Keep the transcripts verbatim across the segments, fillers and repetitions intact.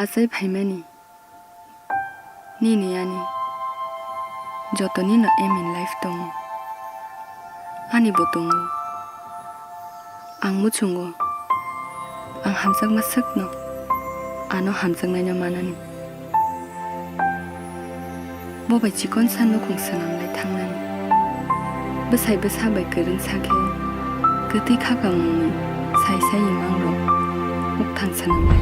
Achai phaimani nini ani joto nino aim in life tongo, ani bo tongo. Ang muchungo, ang hamjakma swkno ano hamjaknaino manani. Bo bai chikonsa nukhung swnamlai thangnani. Bwsai bwsa bai kwrwngsa khe kwtwi khakamungni sai sai imangrok mukthang swnamlai.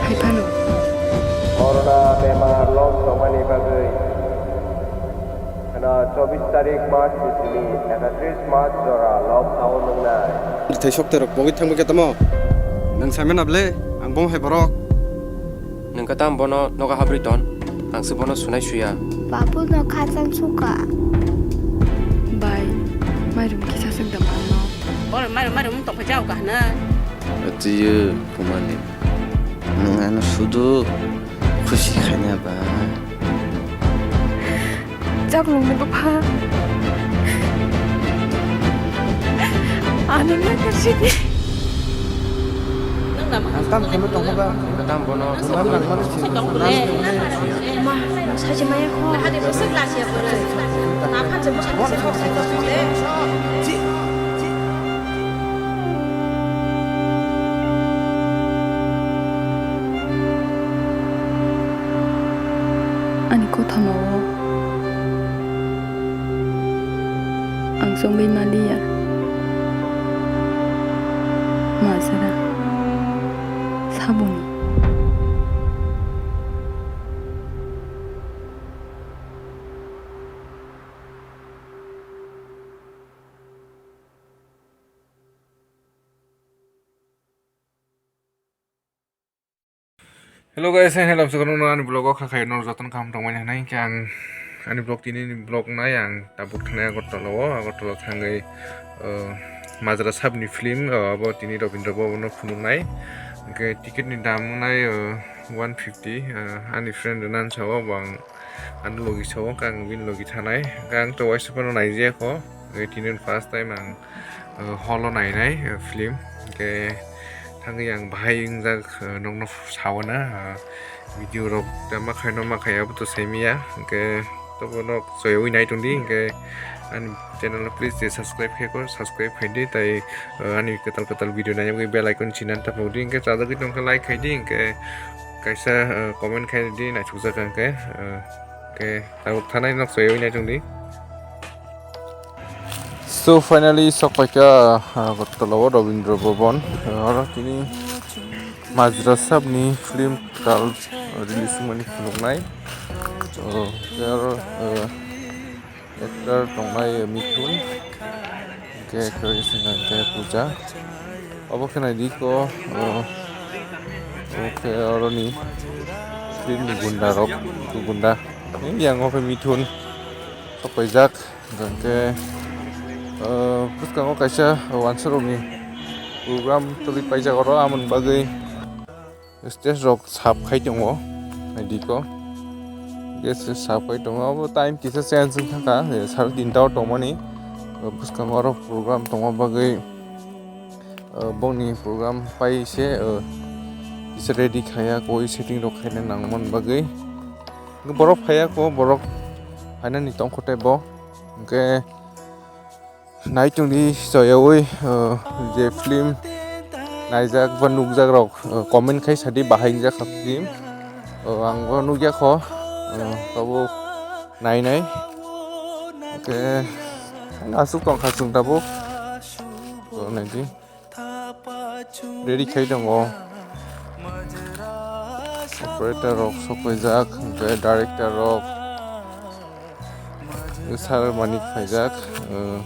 Hai phano. Corona bemar lok tongmani bagwi kheno chobbish tarik March ni simi ekatris March jora lockdown wngnai. Thai sokte rok pogwi thangwi khe tamo. Nang saimano ble, ang bom hai borok. Nwng khe tamo bono nogo habri ton, ang se bono sunai suya. Babu no khachang suka. Bai, mairum kisa suk da mano. Boro mairum mairum tong phai jao ka hwnwi. Achiyo kumani. Nwng ano sudu khusi khaina ba. Chaklong ni bupha. Ani ma karsidi. Ang tam kheno tongkha ba. Tam bono. Ang tam kheno tongkha ba. Ma, sachi maya kho. Ani kothoma o ang chongwi maliya. Majra saboni. Hello guys, and hello, sukano ani vlog o khakhai no jotono kaham tongmani hwnwi khe ang ani vlog tini ni vlog nai ang tabuk thangnai Agartala o, Agartala thangwi, uh, Majra Sabni film, uh, abo tini Rabindra Bhavan o phunuknai. Hwnkhe ticket ni dam wngnai, uh, one fifty, uh, ani friend rwnan sao bo ang Ano logi sao, khe ang bini logi thanai. Khe ang to waisa phano naijaya kho. Khe tini first time ang, uh, hall o nainai, uh, film. Khe thangwi ang bahai wngjak, uh, nokno sawana, uh, video rok tei ma khaino ma khai abo to saimaya. Khe tobo nok soyawi nai tongdi. Khe ani channel o please je subscribe khe kho, subscribe khaidi. Tai, uh, ani kwtal kwtal video naina bagwi bell icon chinan tapokdi. Khe chajagwi tongkha like khaidi. Khe kaisa, uh, comment khai di, naithokjak ang khe, uh, khe tabuk thanai nok soyawi nai tongdi. So finally sok paikha, uh, Agartala o Rabindra Bhavan, uh, oro tini Majra Sabni film tal release wngmani phunuknai. Uh, tei oro, uh, Actor tongnai Mithun, hwnkhe actress hwnkha hwnkhe Pooja. Obo khe naidi ko, o, obo khe oroni film ni gunda rok, gunda. Yang o khe Mithun sokpaijak, hwnkhe, o, bwskango kaisa wansa rokni program twi paijak oro, amoni bagwi. Stage rok sap khai tongo, naidi ko. Gas sap khai tongo, abo time kisa change wng thangkha, eh, sare tinta o tongmani. Eh, bwskango oro program tongma bagwi, eh, bongni program pai se, eh, kisa ready khaiya, koi setting rok khaina nangmani bagwi. Borok phaiya ko, borok phainani tongkho tei bo. Hwnkhe, Naitung di soyawi, uh, je film naijak ba nukjak rok, uh, comment khai sadi bahai wngjak kha film. Uh, ang bo nukya kho, uh, tabuk nainai. Hwnkhe aswk tongkha chwng tabuk. Uh, naidi. Ready khai tongo. Operator rok sokpaijak, hwnkhe director rok. Sir Manik phaijak, uh,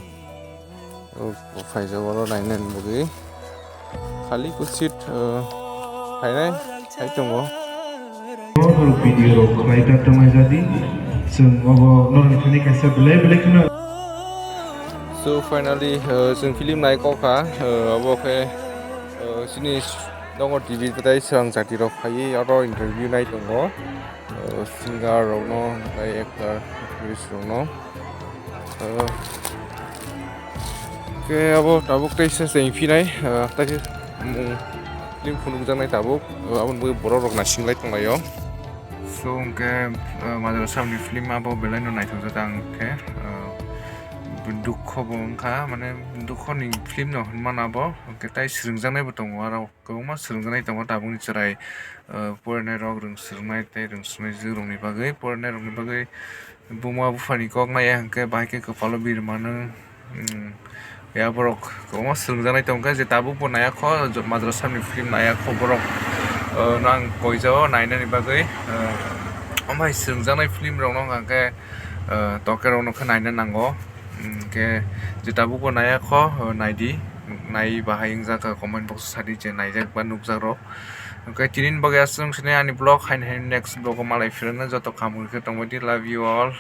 O, o phaijak oro nainani bagwi. Khali kuchit, o, phainai, phai tongo. Norok video rok khlai ta tongmai jadi. Chwng obo norok ni thani kaisa belai belai kheno. So finally, o, chwng film nai kok kha, o, obo khe, o, chini Nongo T V tai swrang jati rok phaiwi oro interview nai tongo. O, singer rokno, tei actor, actress rokno. O, Khe abo tabuk tei se cheng phinai, ah, tei se, mm, film phunukjaknai tabuk, ah, aboni bagwi borok rok naising lai tonglaio. So hwnkhe, ah, Madrasa ni film abo belai no naithokjak ang khe, ah, dukho bo wngkha, mane dukho ni film no hinmano abo, hwnkhe tei swrwngjaknai bo tongo aro. Kwbangma swrwngjaknai tongo tabukni chwrai, ah, porinai rok rwng swrwngnai tei rwng swrwngjwk rokni bagwi, porinai rokni bagwi buma buphani kok naiya hwnkhe bahai khe kwpalo biri mano, mm, ya borok kwbangma swrwngjaknai tongkhe je tabukbo naiya kho, madrasa ni film naiya kho borok, ah, no ang koijao nainani bagwi, ah, omo hai swrwngjaknai film rokno hwnkha khe, ah, toke rokno khe naina nango. Hwnkhe je tabukbo naiya kho, naidi, nai bahai wngjak kha, comment box o sadi je naijak ba nukjak rok. Hwnkhe tini ni bagwi aswk wng sini ani vlog, haini haini next vlog o malai phirwknai, joto kaham khe tongbaidi, love you all.